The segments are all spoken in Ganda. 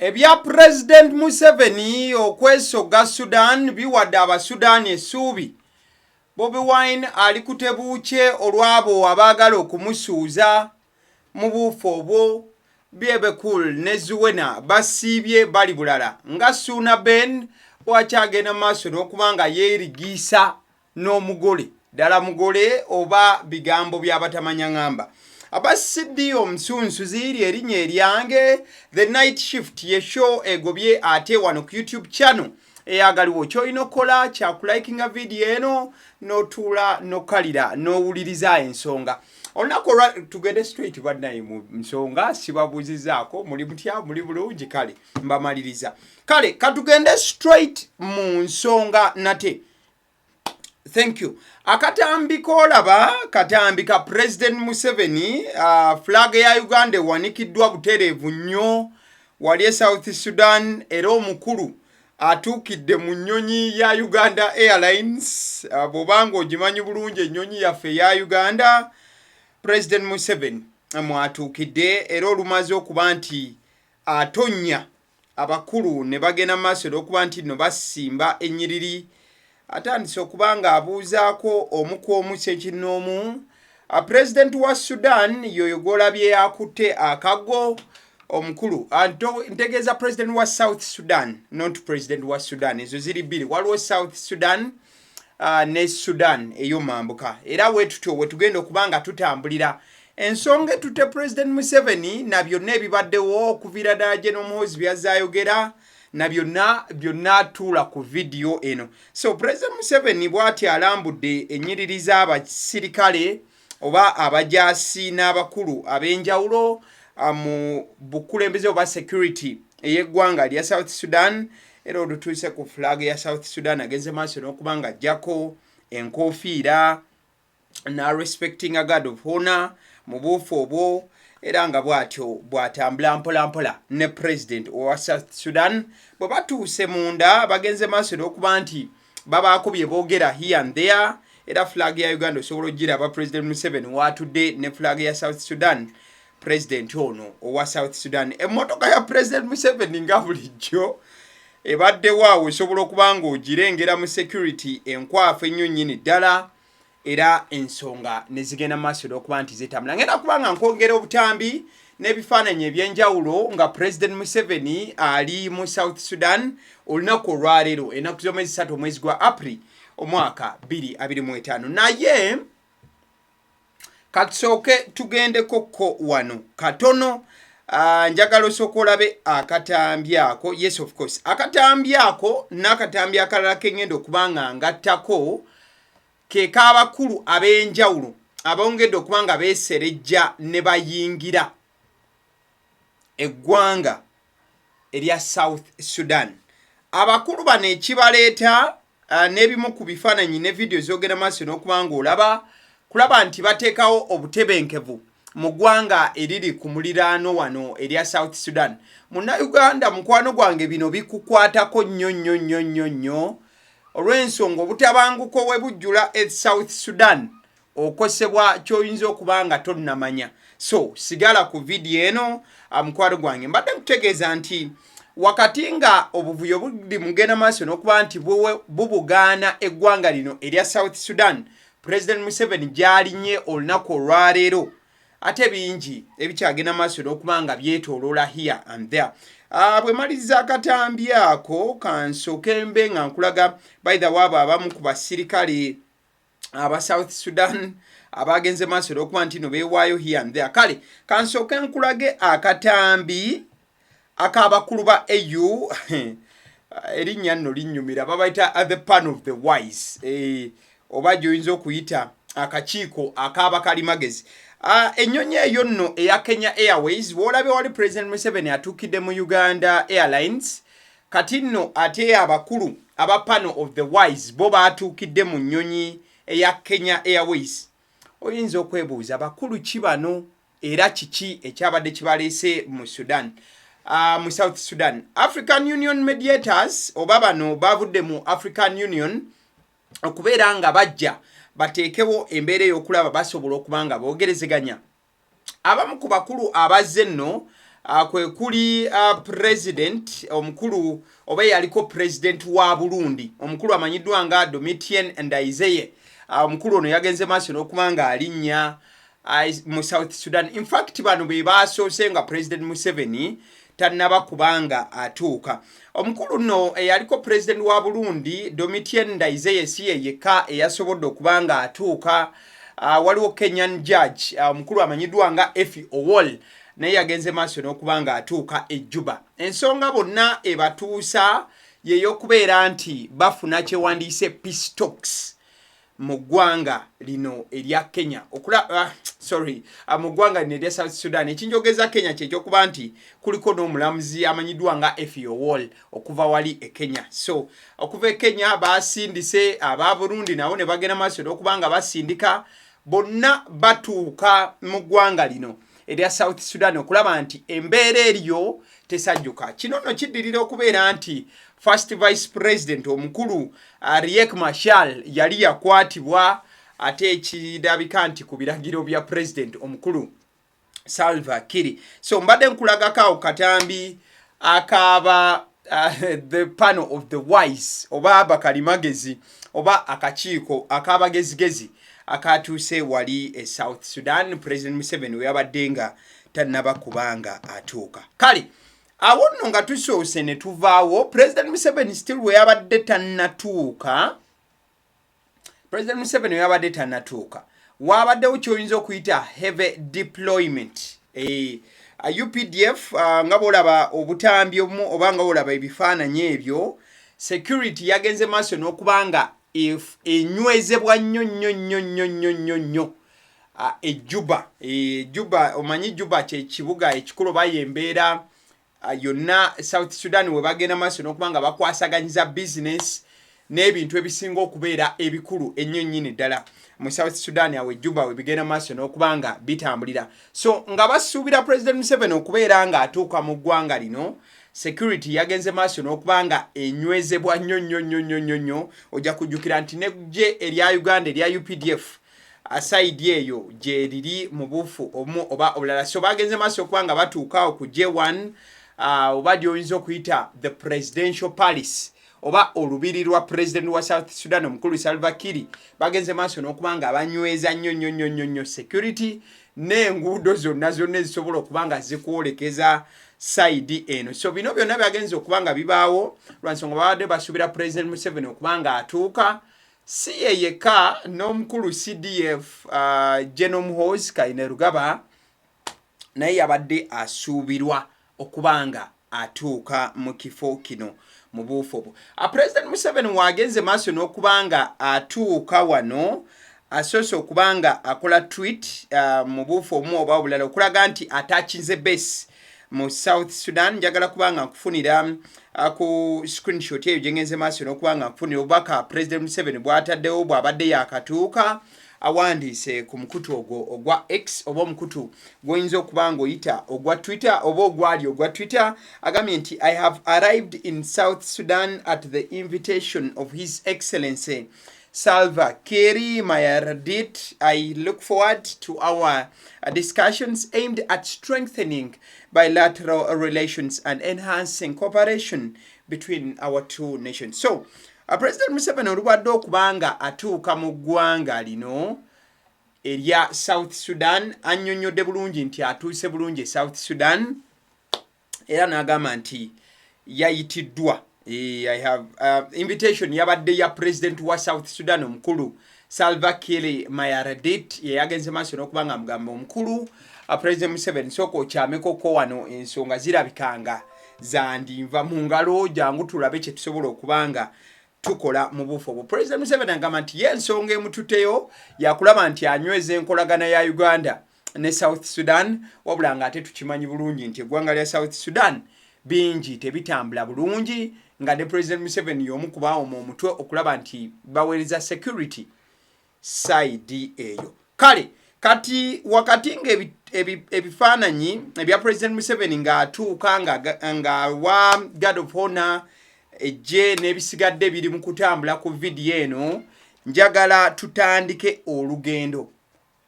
Ebya President Museveni okwesogga Sudan biwadde Abasudan essuubi. Bobi Wine ali ku tebuukye olw'abo abaagala okumusuuza mu buufu obwo. Bebe Cool ne Zuena basiibye bali bulala nga Ssuuna Ben bw'akyagenda mu maaso n'okuba nga yeerigiisa n'omugole ddala mugole oba bigambo by'abatamanya ngamba. Aba CD omusunsuzi lye erinnya eryange. The Night Shift ye show egobye ate wano ku YouTube channel eyagaliwo. Kyolina okukola kyakulikinga vidiyo eno n'otuula n'okalira n'owuliriza ensonga olunaku olwa. Tugende straight bannaye mu nsonga. Sibabuuzizaako, muli mutya? Muli bulungi? Kale mbamaliriza. Kale katugende straight mu nsonga nate. Thank you. Akatambi koolaba katambi ka President Museveni. Flag ya Uganda ewanikiddwa butereevu nnyo wali e South Sudan, era omukulu atuukidde mu nnyonyi ya Uganda Airlines. Bw'obanga ogimanyi bulungi ennyonyi yaffe eya Uganda, President Museveni mwatuukidde, era olumaze okuba nti atonnya, abakulu ne bagenda mu maaso era okuba nti nno basimba ennyiriri. Atandise okuba nga abuuzaako omu ku omu ssekinnoomu. Pulezidenti wa Sudan yoyo gw'olabye akutte akaggo omukulu. Ntegeeza president wa South Sudan, not president wa Sudan. Ezo ziri bbiri, waliwo South Sudan ne Sudan ey'omambuka. Era weetutyo we tugenda okuba nga tutambulira ensonga etutte President Museveni na byonna ebibaddewo okuviira ddala General Muhoozi byazayogera na byonna byonna. Tuula ku vidiyo eno. So President Museveni bw'ati alambudde ennyiriri z'abasirikale oba abajaasi n'abakulu ab'enjawulo mu bukulembeze oba security ey'eggwanga lya South Sudan, era olutuuse ku flag ya South Sudan agenze maaso n'okuba nga ajjako enkofiira na respecting a guard of honor mu buufu obwo, era nga bw'atyo bw'atambula mpola mpola ne president owa South Sudan. Bwe batuuse munda, bagenze maaso n'okuba nti babaako bye boogera here and there, era flag ya Uganda osobola ogiraba President Museveni waatudde ne flag ya South Sudan. President ono owa South Sudan, emmotoka ya President Museveni nga bulijjo ebaddewo awo, osobola okuba nga ogirengera mu security enkwafu ennyo nnyini ddala, era ensonga ne zigenda maaso olw'okuba nti zitambula. Ngenda kuba nga nkwongera obutambi n'ebifaananyi ebyenjawulo nga President Museveni ali mu South Sudan olunaku olwaleero, ennaku z'omwezi 3, omwezi gwa April, omwaka 2025. Naye katusooke tugendekokko wano katono. Njagala osooka olabe akatambi ako. Yes, of course, akatambi ako n'akatambi akalala kengenda okuba nga ngattako ke k'abakulu ab'enjawulo abongedde okuba nga beeserejja ne bayingira eggwanga erya South Sudan. Abakulu bano ekibaleeta, n'ebimu ku bifaananyi ne vidiyo z'ogenda maaso n'okuba ng'olaba, kulaba nti bateekawo obutebenkevu mu ggwanga eriri ku muliraano wano erya South Sudan. Munnayuganda mukwano gwange, bino bikukwatako nnyo nnyo nnyo nnyo nnyo, olw'ensonga obutabanguko bwe bujjula e South Sudan okosebwa ky'oyinza okuba nga tonnamanya. So sigala ku vidiyo eno, mukwano gwange. Mbadde nkutegeeza nti wakati nga obuvuyo buli mugenda maaso n'okuba nti bubugaana eggwanga lino erya South Sudan, President Museveni gy'alinnye olunaku olwaleero, ate bingi ebikyagenda maaso n'okuba nga byetooloola here and there. Bwe maliriza akatambi ako, kansooke mbe nga nkulaga. By the way, abo abamu ku basirikale aba South Sudan abagenze maaso olwokuba nti no beewaayo here and there. Kale kansooke nkulage akatambi ak'abakulu ba AU. Erinnya nno linnyumira, babayita the Panel of the Wise, oba gy'oyinza okuyita akakiiko ak'abakalimagezi. Ennyonyi eyo nno eya Kenya Airways bw'olabye wali President Museveni atuukidde mu Uganda Airlines. Kati nno ate abakulu aba Panel of the Wise bo baatuukidde mu nnyonyi eya Kenya Airways. Oyinza okwebuuza bakulu ki bano, era kiki ekyabadde kibaleese mu Sudan, mu South Sudan? African Union mediators, oba bano bavudde mu African Union okubeera nga bajja bateekewo embeera ey'okulaba basobola okuba nga boogerezeganya. Abamu ku bakulu abazze nno Kwe kuli president omukulu oba eyaliko president wa Burundi, omukulu amanyiddwa nga Domitien Ndayizeye. Omukulu ono yagenze maaso n'okuba nga alinnya mu South Sudan. In fact, bano be basoose nga President Museveni tannaba kubanga atuuka. Omukulu nno eyaliko president wa Burundi, Domitien Ndayizeye, si ye yekka eyasobodde okuba nga atuuka. Waliwo Kenyan judge, omukulu amanyiddwa nga Effie Owol, naye yagenze maaso n'okuba nga atuuka e Juba. Ensonga bonna ebatuusa yeyokubeera nti bafuna kyewandiise peace talks mu ggwanga lino erya Kenya okula, sorry, mu ggwanga lino erya South Sudan. Ekinjogeza Kenya kyekyokuba nti kuliko n'omulamuzi amanyiddwa nga Effie Owol okuva wali e Kenya. So okuva e Kenya basindise aba Burundi, nabo ne bagenda maaso n'okuba nga basindika. Bonna batuuka mu ggwanga lino erya South Sudan okulaba nti embeera eriyo tesajjuka. Kino nno kiddirira okubeera nti first vice president omukulu Riek Machar yali yakwatibwa, ate ekirabika nti ku biragiro bya president omukulu Salva Kiir. So mbadde nkulagako awo katambi akaaba the panel of the wise oba bakalimagezi oba akakiiko ak'abagezigezi akatuuse wali e South Sudan, President Museveni we yabadde nga tannaba kubanga atuuka. Kale awo nno nga tusoose ne tuvaawo, President Museveni still we yabadde tannatuuka, President Museveni we yabadde tannatuuka, waabaddewo kyoyinza okuyita heavy deployment. UPDF, nga bwolaba obutambi obumu oba nga bwolaba ebifaananyi ebyo, security yagenze maaso n'okuba nga enywezebwa nnyo nnyo nnyo nnyo nnyo nnyo nnyo e Juba. Juba, omanyi Juba kyekibuga ekikulu oba yembeera yonna South Sudan we bagenda maaso n'okuba nga bakwasaganyiza business n'ebintu ebisinga okubeera ebikulu ennyo nnyini ddala mu South Sudan. Awo ejuba we bigenda maaso n'okuba nga bitambulira. So nga basuubira President Museveni okubeera ng'atuuka mu ggwanga lino, security yagenze maaso n'okuba nga enywezebwa nnyo nnyo nnyo nnyo nnyo nnyo. Ojja kujjukira nti neggye erya Uganda erya UPDF side eyo gye riri mu buufu obumu oba obulala. So bagenze maaso okuba nga batuukaawo ku J1, oba gy'oyinza okuyita the presidential palace oba olubiri lwa president wa South Sudan omukulu Salva Kiir. Bagenze maaso n'okuba nga banyweza nnyo nnyo nnyo nnyo nnyo security n'enguudo zonna zonna ezisobola okuba nga zikwolekeza side eno. So bino byonna byagenze okuba nga bibaawo lwansonga babadde basuubira President Museveni okuba nga atuuka. Si ye yekka, n'omukulu CDF, General Muhoozi Kainerugaba, naye yabadde asuubirwa okuba nga atuuka mu kifo kino mu buufu obwo. President Museveni wagenze maaso n'okuba nga atuuka wano, asoose okuba nga akola tweet mu buufu obumu oba obulala okulaga nti attachinze base mu South Sudan. Njagala kuba nga nkufunira ku screenshot eyo gyengenze maaso n'okuba nga nkufunira obubaka President Museveni bw'ataddewo bw'abadde yakatuuka. Awandiise ku mukutu ogwo ogwa X oba omukutu gw'oyinza okuba ng'oyita ogwa Twitter oba ogwali ogwa Twitter, agambye nti, "I have arrived in South Sudan at the invitation of His Excellency Salva Kiir Mayardit. I look forward to our discussions aimed at strengthening bilateral relations and enhancing cooperation between our two nations." So, President Museveni olubadde okuba nga atuuka mu ggwanga lino erya South Sudan, annyonnyodde bulungi nti atuuse bulungi e South Sudan, era n'agamba nti yayitiddwa. I have invitation yabadde ya president wa South Sudan omukulu Salva Kiir Mayardit. Ye yagenze maaso n'okuba nga mugamba omukulu President Museveni, sooka okyamekoko wano, ensonga zirabikanga zandinva mu ngalo, jangu tulabe kye tusobola okuba nga tukola mu buufu obwo. President Museveni agamba nti ye ensonga emututeyo yakulaba nti anyweza enkolagana ya Uganda ne South Sudan, wabula nga ate tukimanyi bulungi nti eggwanga lya South Sudan bingi tebitambula bulungi, nga ne President Museveni y'omu kubaawoma omutwe okulaba nti baweereza security side eyo. Kale kati wakati nga ebifaananyi ebya President Museveni ng'atuuka ng'awa guard of honor ejje n'ebisigadde biri mu kutambula ku vidiyo eno, njagala tutandike olugendo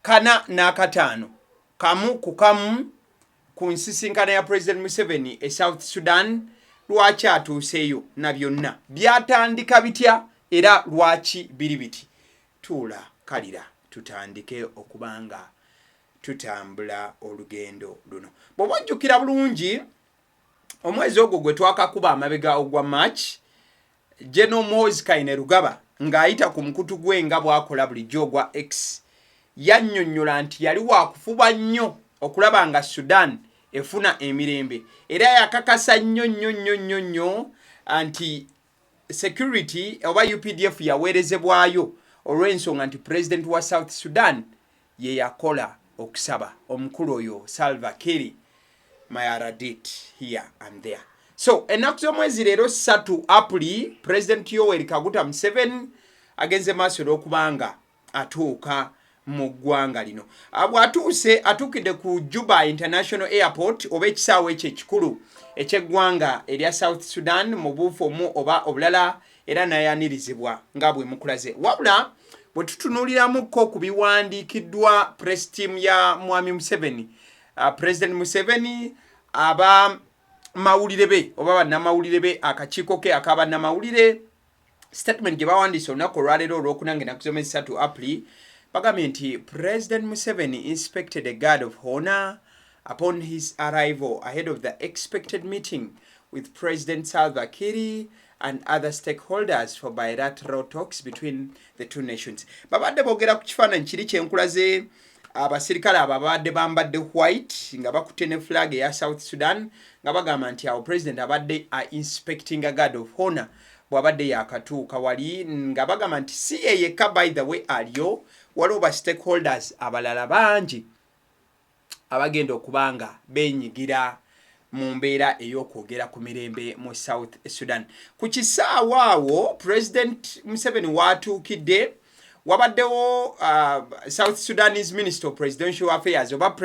405 1 ku 1. Ku nsisinkana ya President Museveni e South Sudan, lwaki atuuseeyo na byonna byatandika bitya era lwaki biri biti? Tuula kalira tutandike okubanga tutambula olugendo luno. Bw'oba ojjukira bulungi, omwezi ogwo gwe twakakuba amabega ogwa March, General Muhoozi Kainerugaba ng'ayita ku mukutu gwe nga bw'akola bulijjo ogwa X yannyonnyola nti yali wakufuba nnyo okulaba nga Sudan efuna emirembe, era yakakasa nnyo nnyo nnyo nnyo nnyo nti security oba UPDF yaweerezebwayo olw'ensonga nti Pulezidenti wa South Sudan ye yakola okusaba omukulu oyo Salva Kiir Mayardit here and there. So ennaku z'omwezi leero 3 Apuli, President Yoweri Kaguta Museveni agenze maaso n'okubanga atuuka mu ggwanga lino. Bw'atuuse atuukidde ku Juba International Airport oba ekisaawe ekyo ekikulu eky'eggwanga erya South Sudan mu buufu omu oba obulala, era n'ayanirizibwa nga bwe mukulaze. Wabula bwe tutunuuliramuko ku biwandiikiddwa press team ya Mwami Museveni, President Museveni, aba mawulire be oba bannamawulire be, akakiiko ke ak'abannamawulire, statement gye bawandiise olunaku olwaleero olwokuna ng'ennaku z'omwezi 3 Apuli, bagambye nti President Museveni inspected a guard of honor upon his arrival ahead of the expected meeting with President Salva Kiir and other stakeholders for bilateral talks between the two nations. Babadde boogera ku kifaananyi kiri kyenkulaze, abasirikale abo ababadde bambadde white nga bakutte ne flag eya South Sudan, nga bagamba nti awo President abadde a inspecting a guard of honor bw'abadde yakatuuka wali, nga bagamba nti si ye yekka, by the way, aliyo, waliwo ba stakeholders abalala bangi abagenda okuba nga beenyigira mu mbeera ey'okwogera ku mirembe mu South Sudan. Ku kisaawe awo President Museveni waatuukidde wabaddewo South Sudanese Minister of Presidential Affairs oba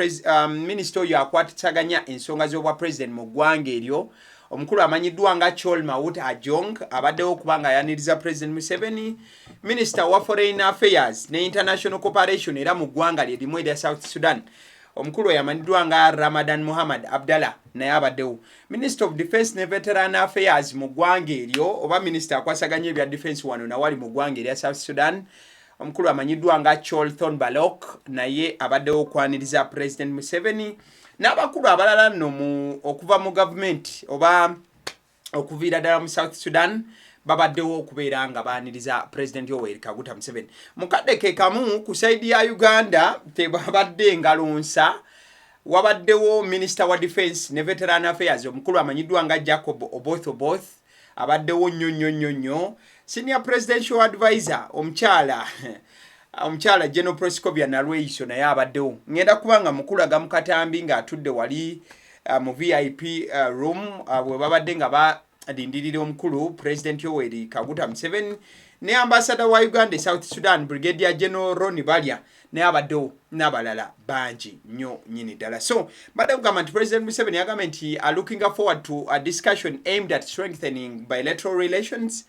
minister oyo akwatisaganya ensonga z'obwa president mu ggwanga eryo, omukulu amanyiddwa nga Chol Maut Ajong, abaddewo okuba nga ayaniriza President Museveni. Minister wa Foreign Affairs ne International Cooperation era mu ggwanga lye limu erya South Sudan, omukulu oyo amanyiddwa nga Ramadan Muhammad Abdallah, naye abaddewo. Minister of Defense ne Veteran Affairs mu ggwanga eryo, oba minisita akwasaganya ebya defense wano nawali mu ggwanga erya South Sudan, omukulu amanyiddwa nga Chol Thon Balok, naye abaddewo okwaniriza President Museveni n'abakulu abalala nno mu okuva mu gavumenti oba okuviira ddala mu South Sudan babaddewo okubeera nga baaniriza President Yoweri Kaguta Museveni. Mu kadde ke kamu, ku side ya Uganda tebabadde engalo nsa. Wabaddewo Minister wa Defense ne Veteran Affairs, omukulu amanyiddwa nga Jacob Oboth Oboth, abaddewo nnyo nnyo nnyo nnyo. Senior presidential advisor, omukyala General Proscovia Nalweyiso, naye abaddewo. Ngenda kuba nga mukulaga mu katambi ng'atudde wali mu VIP room bwe babadde nga balindirira omukulu President Yoweri Kaguta Museveni. Ne ambassador wa Uganda e South Sudan, Brigadier General Ronnie Balya, naye abaddewo n'abalala bangi nnyo nnyini ddala. So mbadde kugamba nti President Museveni yagambye nti are looking forward to a discussion aimed at strengthening bilateral relations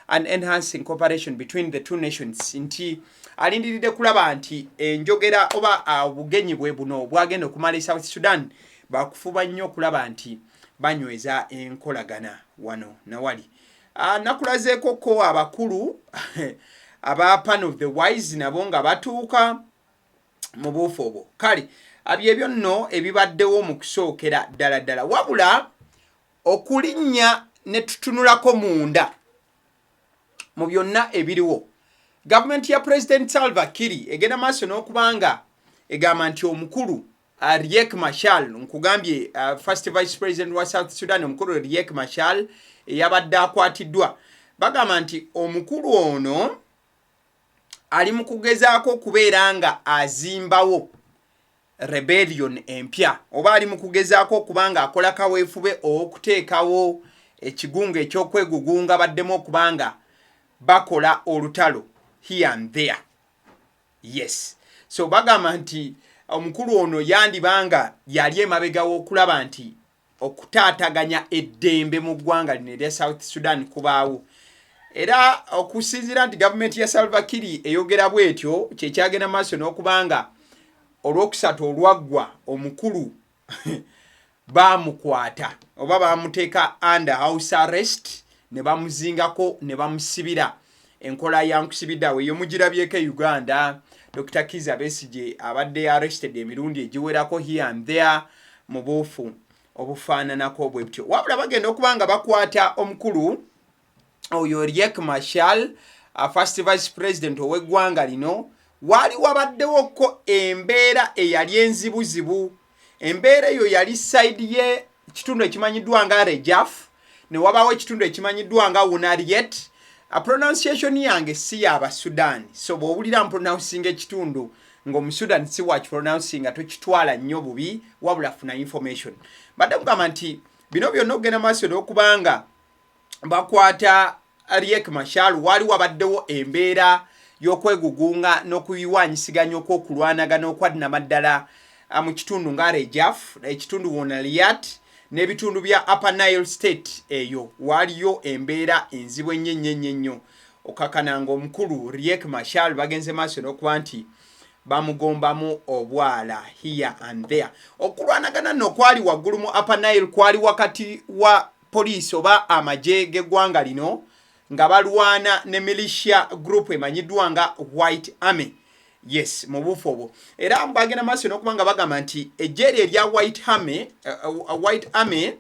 and enhancing cooperation between the two nations, nti alindiridde kulaba nti enjogera oba obugenyi bwe buno bwagenda okumala e South Sudan bakufuba nnyo okulaba nti banyweza enkolagana wano nawali. Nakulazeeko ko abakulu aba Panel of the Wise nabo nga batuuka mu buufu obwo. Kale byebyo nno ebibaddewo mu kusookera ddala ddala. Wabula okulinnya ne tutunulako munda mu byonna ebiriwo, gavumenti ya President Salva Kiir egenda maaso n'okuba nga egamba nti omukulu Riek Machar, nkugambye, first vice president wa South Sudan, omukulu Riek Machar eyabadde akwatiddwa, bagamba nti omukulu ono ali mu kugezaako okubeera nga azimbawo rebellion empya, oba ali mu kugezaako okuba nga akola kaweefube ow'okuteekawo ekigunga ekyokwegugunga baddemu okuba nga bakola olutalo here and there. Yes, so bagamba nti omukulu ono yandibanga yali emabega w'okulaba nti okutaataganya eddembe mu ggwanga lino erya South Sudan kubaawo. Era okusinziira nti gavumenti ya Salva Kiir eyogera bwetyo, kyekyagenda maaso n'okubanga olwokusatu olwaggwa omukulu Baamukwata oba baamuteeka under house arrest ne bamuzingako ne bamusibira enkola ya nkusibidde awo. Eyo mugirabyeko e Uganda. Dr Kiza Besigye abadde arrested emirundi egiwerako here and there mu buufu obufaananako bwe butyo. Wabula bagenda okuba nga bakwata omukulu oyo Riek Machar, first vice president ow'eggwanga lino, waali wabaddewoko embeera eyali enzibuzibu. Embeera eyo yali side ye kitundu ekimanyiddwa nga Rejaf, ne wabaawo ekitundu ekimanyiddwa nga Wunariet. Pronunciation yange si yabasudan, so bw'owulira mpronouncing ekitundu ng'Omusudan si wakipronouncing, tokitwala nnyo bubi, wabula funa information. Badde mugamba nti bino byonna okugenda maaso n'okubanga bakwata Riek Machar, waali wabaddewo embeera y'okwegugunga n'okuyiwanyisiganya okw'okulwanagana okwadnamaddala mu kitundu nga Rejaf, ekitundu Wonaliat n'ebitundu bya Upper Nile State. Eyo waaliyo embeera enzibu ennyo ennyo ennyo ennyo, okakana nga omukulu Riek Machar bagenze maaso n'okuba nti bamugombamu obwala here and there. Okulwanagana nno kwali waggulu mu Upper Nile, kwali wakati wa poliisi oba amagye g'eggwanga lino nga balwana ne militia group emanyiddwa nga White Army. Yes, mu buufu obwo era bagenda maaso n'okuba nga bagamba nti eggye eryo erya White Army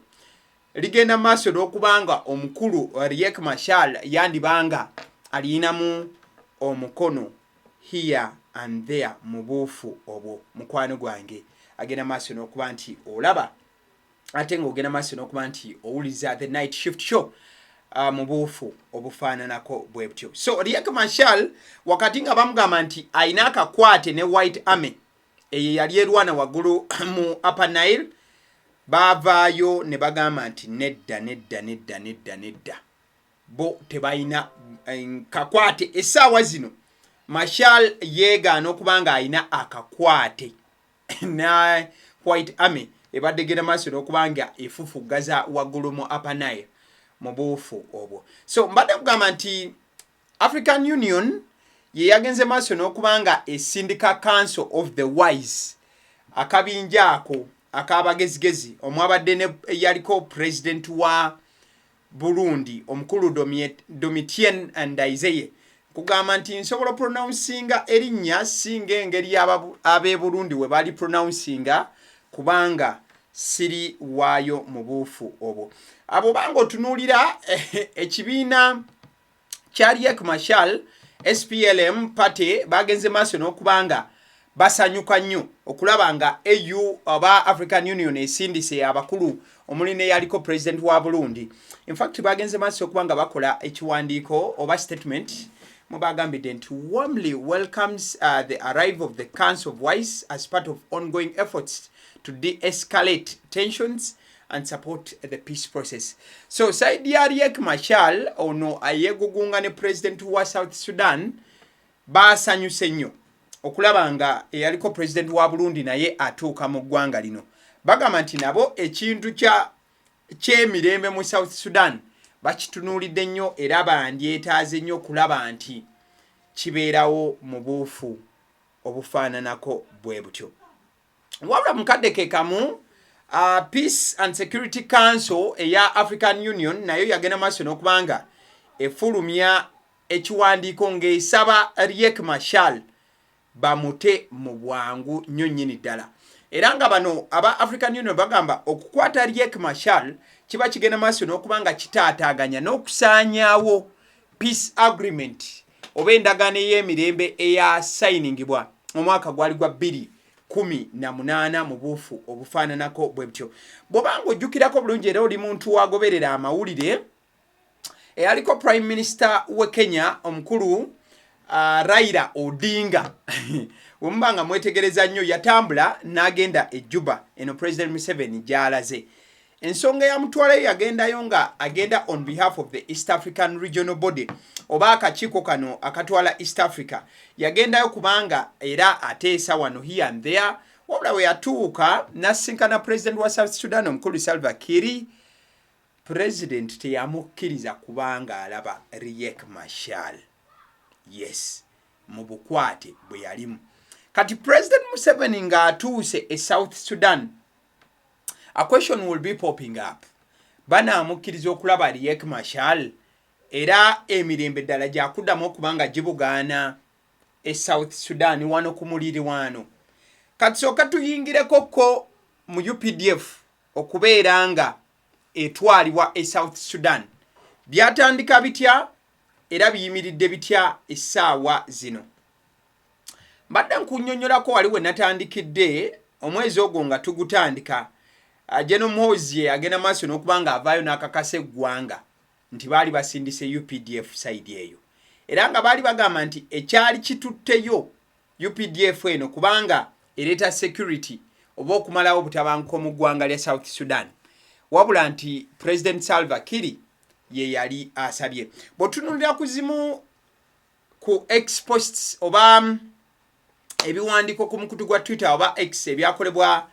ligenda maaso n'okuba nga omukulu Riek Machar yandibanga alinamu omukono here and there mu buufu obwo. Mukwano gwange agenda maaso n'okuba nti olaba ate ng'ogenda maaso n'okuba nti owuliza The Night Shift Show mu buufu obufaananako bwe butyo. So Riek Machar, wakati nga bamugamba nti ayina akakwate ne White Army eyo yali erwana waggulu mu Upper Nile, baavaayo ne bagamba nti nedda, nedda, nedda, nedda, nedda, bo tebalina kakwate. Essaawa zino Machar yeegaana okuba nga alina akakwate na White Army ebadde genda maaso n'okuba nga efufuggaza waggulu mu Upper Nile mu buufu obwo. So mbadde kugamba nti African Union ye yagenze maaso n'okuba nga esindika Council of the Wise, akabinja ako ak'abagezigezi omwabadde ne yaliko president wa Burundi, omukulu Domitien Ndayizeye. Kugamba nti nsobola pronouncinga erinnya singa engeri ab'e Burundi we bali pronouncinga, kubanga siri waayo mu buufu obwo. Abo banga otunuulira ekibiina kya Riek Machar, SPLM party, bagenze maaso n'okuba nga basanyuka nnyo okulaba nga AU oba African Union esindise abakulu omuli neyaliko president wa Burundi. Infact, bagenze maaso okuba nga bakola ekiwandiiko oba statement mubagambidde nti warmly welcomes the arrival of the Council of Wise as part of ongoing efforts to de-escalate tensions and support the peace process. So side ya Riek Machar, ono ayegugunga ne president wa South Sudan, basanyuse nnyo okulaba nga eyaliko president wa Burundi naye atuuka mu ggwanga lino. Bagamba nti nabo ekintu kya kyemirembe mu South Sudan bakitunuulidde nnyo era bandyetaaze nnyo okulaba nti kibeerawo mu buufu obufaananako bwe butyo. Wabula mukadde ke kamu, Peace and Security Council eya African Union nayo yagenda maaso n'okubanga efulumya ekiwandiiko ng'esaba Riek Machar bamute mu bwangu nnyo nnyini ddala. Era nga bano aba African Union bagamba okukwata Riek Machar kiba kigenda maaso n'okuba nga kitaataaganya n'okusaanyaawo peace agreement oba endagaano ey'emirembe eyasayiningibwa omwaka gwali gwa 2018 mu buufu obufaananako bwe butyo. Bw'obanga ojjukirako bulungi era oli muntu wagoberera amawulire, eyaliko prime minister we Kenya, omukulu Raila Odinga, wemuba nga mwetegereza nnyo, yatambula n'agenda e Juba eno President Museveni gy'alaze. Ensonga eyamutwalayo, yagendayo nga agenda on behalf of the East African Regional Body oba akakiiko kano akatwala East Africa. Yagendayo kubanga era ateesa wano here and there. Wabula we yatuuka nasinkana president wa South Sudan, omukulu Salva Kiir, president teyamukkiriza kubanga alaba Riek Machar, yes, mu bukwate bwe yalimu. Kati President Museveni ng'atuuse e South Sudan, A question will be popping up: banaamukkiriza okulaba Riek Machar, era emirembe ddala gyakuddamu okuba nga gibugaana e South Sudan wano ku muliraano? Kati sooka tuyingireko ko mu UPDF okubeera nga etwalibwa e South Sudan. Byatandika bitya era biyimiridde bitya essaawa zino? Mbadde nkunnyonnyolako wali we natandikidde omwezi ogwo nga tugutandika. General Muhoozi agenda maaso n'okuba nga avaayo n'akakasa eggwanga nti baali basindise UPDF side eyo, era nga baali bagamba nti ekyali kitutteyo UPDF eno kubanga ereeta security oba okumalawo obutabanguko mu ggwanga lya South Sudan, wabula nti President Salva Kiir ye yali asabye. Bw'otunuulira ku zimu ku X posts oba ebiwandiiko ku mukutu gwa Twitter oba X ebyakolebwa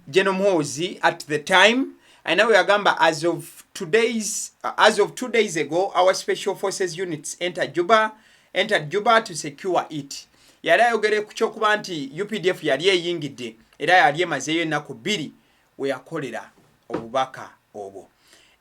General Muhoozi at the time, alina we yagamba, "As of 2 days ago, our special forces units entered Juba to secure it." Yali ayogere ku kyokuba nti UPDF yali eyingidde era yali emazeeyo ennaku 2 we yakolera obubaka obwo.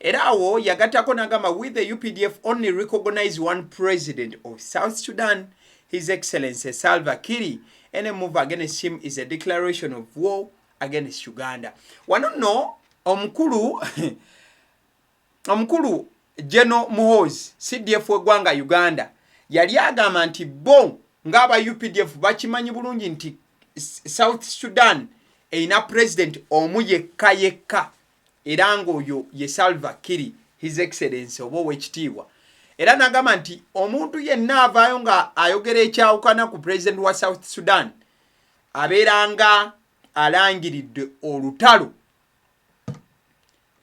Era awo yagattako n'agamba, "With the UPDF only recognize one president of South Sudan, His Excellency Salva Kiir. Any move against him is a declaration of war against Uganda." Wano nno omukulu General Muhoozi, CDF w'eggwanga Uganda, yali agamba nti bo ng'aba UPDF bakimanyi bulungi nti South Sudan erina president omu yekka yekka, era ng'oyo ye Salva Kiir, His Excellence oba owekitiibwa. Era n'agamba nti omuntu yenna avaayo nga ayogera ekyawukana ku president wa South Sudan abeera nga alangiridde olutalo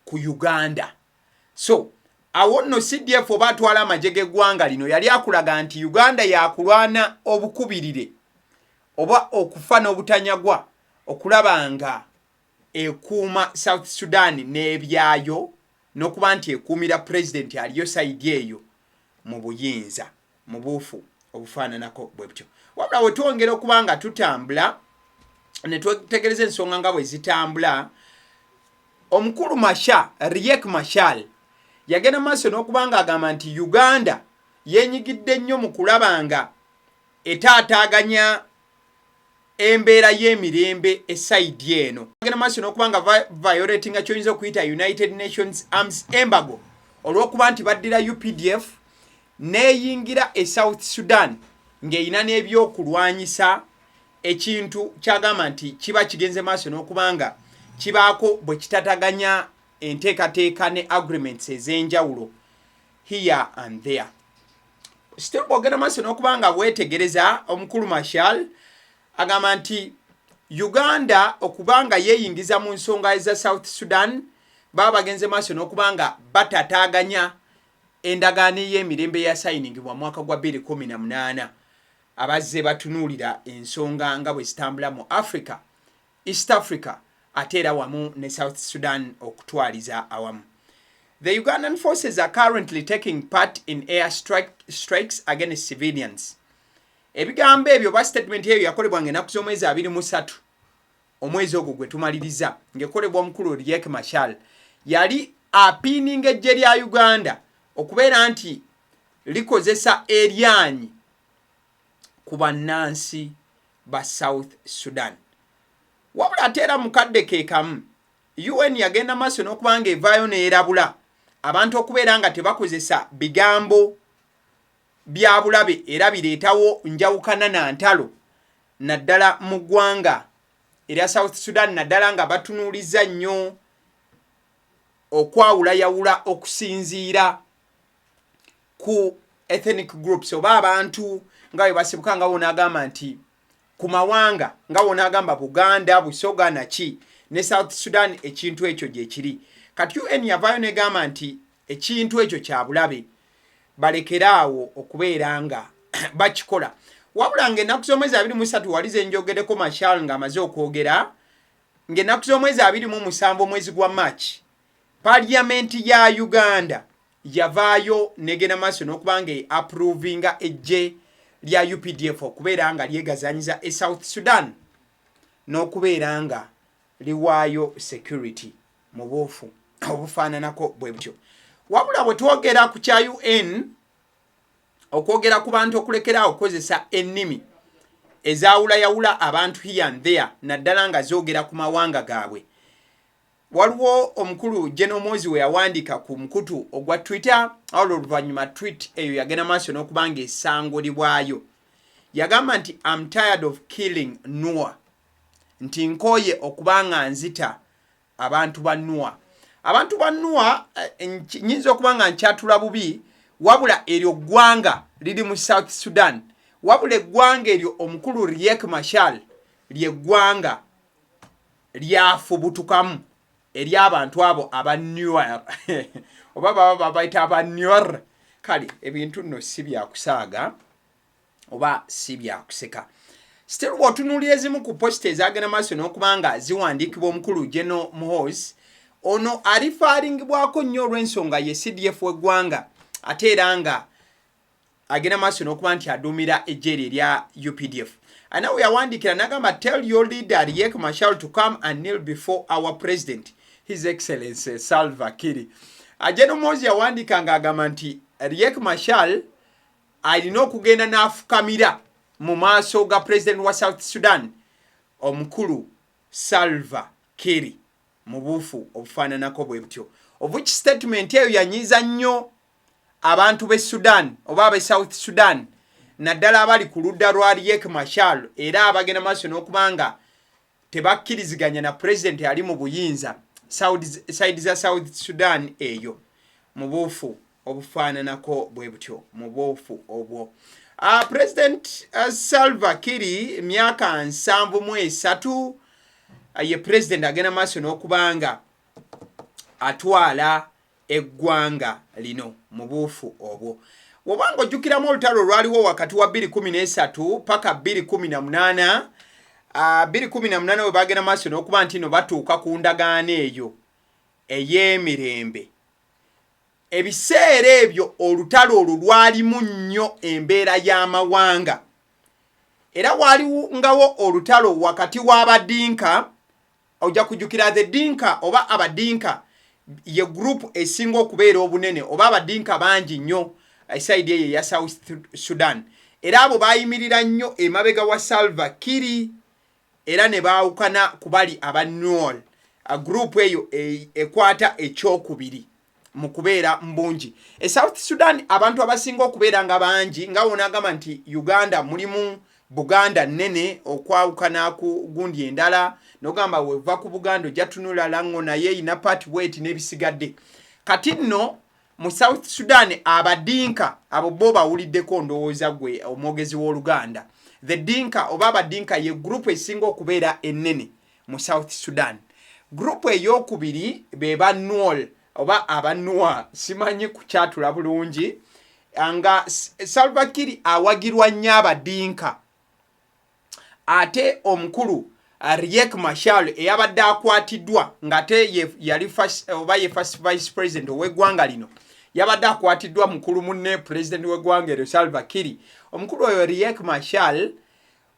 ku Uganda. So awo nno CDF oba atwala amagye g'eggwanga lino yali akulaga nti Uganda yakulwana obukubirire oba okufa n'obutanyagwa okulaba nga ekuuma South Sudan n'ebyayo, n'okuba nti ekuumira pulezidenti aliyo side eyo mu buyinza mu buufu obufaananako bwe butyo. Wabula we twongera okuba nga tutambula ne twetegereza ensonga nga bwe zitambula, omukulu Machar, Riek Machar, yagenda maaso n'okuba nga agamba nti Uganda yenyigidde nnyo mu kulaba nga etaataaganya embeera y'emirembe e side eno. Agenda maaso n'okuba nga violatinga kyoyinza okuyita United Nations arms embargo, olw'okuba nti baddira UPDF neeyingira e South Sudan ng'erina n'ebyokulwanyisa, ekintu kyagamba nti kiba kigenze maaso n'okuba nga kibaako bwe kitataganya enteekateeka ne agreements ez'enjawulo here and there. Still bwogenda maaso n'okuba nga weetegereza, omukulu Machar agamba nti Uganda okuba nga yeeyingiza mu nsonga eza South Sudan, baba bagenze maaso n'okuba nga batataaganya endagaano ey'emirembe eyasayiningibwa mwaka gwa 2018. Abazze batunuulira ensonga nga bwe zitambula mu Africa, East Africa, ate era wamu ne South Sudan okutwaliza awamu. The Ugandan forces are currently taking part in air strikes against civilians. Ebigambo ebyo oba statement eyo yakolebwa nga ennaku z'omwezi 23 omwezi ogwo gwe tumaliriza, ng'ekolebwa omukulu Riek Machar. Yali apiininga eggye lya Uganda okubeera nti likozesa eryanyi ku bannansi ba South Sudan. Wabula ate era mu kadde ke kamu, UN yagenda maaso n'okuba nga evaayo n'erabula abantu okubeera nga tebakozesa bigambo bya bulabe era bireetawo njawukana na ntalo, naddala mu ggwanga erya South Sudan, naddala nga batunuuliza nnyo okwawulayawula okusinziira ku ethnic groups oba abantu nga bwe basibuka, nga wonaagamba nti ku mawanga, nga wonaagamba Buganda, Busoga naki ne South Sudan, ekintu ekyo gye kiri. Kati UN yavaayo negamba nti ekintu ekyo kya bulabe, balekeraawo okubeera nga bakikola. Wabula ng'ennaku z'omwezi 23 wali zenjogereko, Machar ng'amaze okwogera, ng'ennaku z'omwezi 27 omwezi gwa March, Paliyamenti ya Uganda yavaayo negenda maaso n'okuba nga approvinga eggye lya UPDF okubeera nga lyegazanyiza e South Sudan n'okubeera nga Liwaayo security mu buufu obufaananako bwe butyo. Wabula bwe twogera ku kya UN okwogera ku bantu okulekeraawo okukozesa ennimi ezaawulayawula abantu here and there, naddala nga zoogera ku mawanga gaabwe, waliwo omukulu General Muhoozi we yawandiika ku mukutu ogwa Twitter. Wabula oluvannyuma tweet eyo yagenda maaso n'okuba nga esangulibwayo. Yagamba nti, "Am tired of killing Nuer," nti nkooye okuba nga nzita abantu ba Nuer. Abantu ba Nuer, nyinza okuba nga nkyatula bubi, wabula eryo ggwanga liri mu South Sudan. Wabula eggwanga eryo omukulu Riek Machar lyeggwanga lyafubutukamu ery'abantu abo aba Nuer, oba baba babayita aba Nuer. Kale ebintu nno si byakusaaga oba si byakuseka. Still bw'otunuulira ezimu ku post ezagenda maaso n'okuba nga ziwandiikibwa omukulu General Muhoozi, ono alifaalingibwako nnyo olw'ensonga ye CDF w'eggwanga, ate era nga agenda maaso n'okuba nti aduumira eggye erya UPDF. Anawe yawandiikira n'agamba, "Tell your leader Riek Machar to come and kneel before our president, His Excellency Salva Kiir." General Muhoozi yawandiika ng'agamba nti Riek Machar alina okugenda n'afukamira mu maaso ga president wa South Sudan, omukulu Salva Kiir, mu buufu obufaananako bwe butyo. Obuki statement eyo yanyiiza nnyo abantu b'e Sudan oba ab'e South Sudan, naddala abali ku ludda lwa Riek Machar, era abagenda maaso n'okuba nga tebakkiriziganya na pulezidenti ali mu buyinza side za South Sudan eyo, mu buufu obufaananako bwe butyo. Mu buufu obwo, President Salva Kiir, myaka 73, ye president agenda maaso n'okubanga atwala eggwanga lino mu buufu obwo. Wobanga ojjukiramu olutalo olwaliwo wakati wa 2013 paka 2018, 2018 we bagenda maaso n'okuba nti no batuuka ku ndagaano eyo ey'emirembe. Ebiseera ebyo olutalo olwo lwalimu nnyo embeera y'amawanga, era waliwongawo olutalo wakati w'Abadinka. Ojja kujjukira the Dinka oba Abadinka ye group esinga okubeera obunene, oba Abadinka bangi nnyo e side eyo eya South Sudan, era abo bayimirira nnyo emabega wa Salva Kiir, era ne baawukana ku bali aba Nuer. Group eyo ekwata ekyokubiri mu kubeera mbungi e South Sudan. Abantu abasinga okubeera nga bangi, nga wonaagamba nti Uganda mulimu Buganda nnene okwawukana ku gundi endala, nogamba weva ku Buganda ojja tunula Lango, naye eyina part bweti n'ebisigadde. Kati nno mu South Sudan Abadinka abo bo bawuliddeko, ndowooza gwe omwogezi w'Oluganda. The Dinka oba Abadinka ye group esinga okubeera ennene mu South Sudan. Group eyokubiri be ba Nuer oba Abanuer, simanyi kukyatula bulungi, nga Salva Kiir awagirwa nnyo Abadinka, ate omukulu Riek Machar eyabadde akwatiddwa ng'ate yali oba ye first vice president ow'eggwanga lino, yabadde akwatiddwa mukulu munne president w'eggwanga eryo Salva Kiir. Omukulu oyo Riek Machar,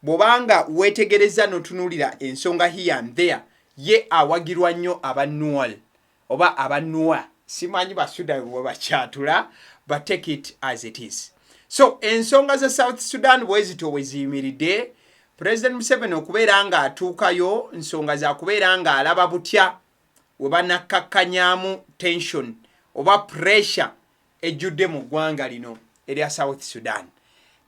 bw'obanga weetegereza n'otunuulira ensonga here and there, ye awagirwa nnyo Abanuer oba Abanuer, simanyi Basudan bwe bakyatula, but take it as it is. So ensonga za South Sudan bwe zityo bwe ziyimiridde. President Museveni okubeera ng'atuukayo, nsonga za kubeera ng'alaba butya we banakkakkanyamu tension oba pressure ejjudde mu ggwanga lino erya South Sudan.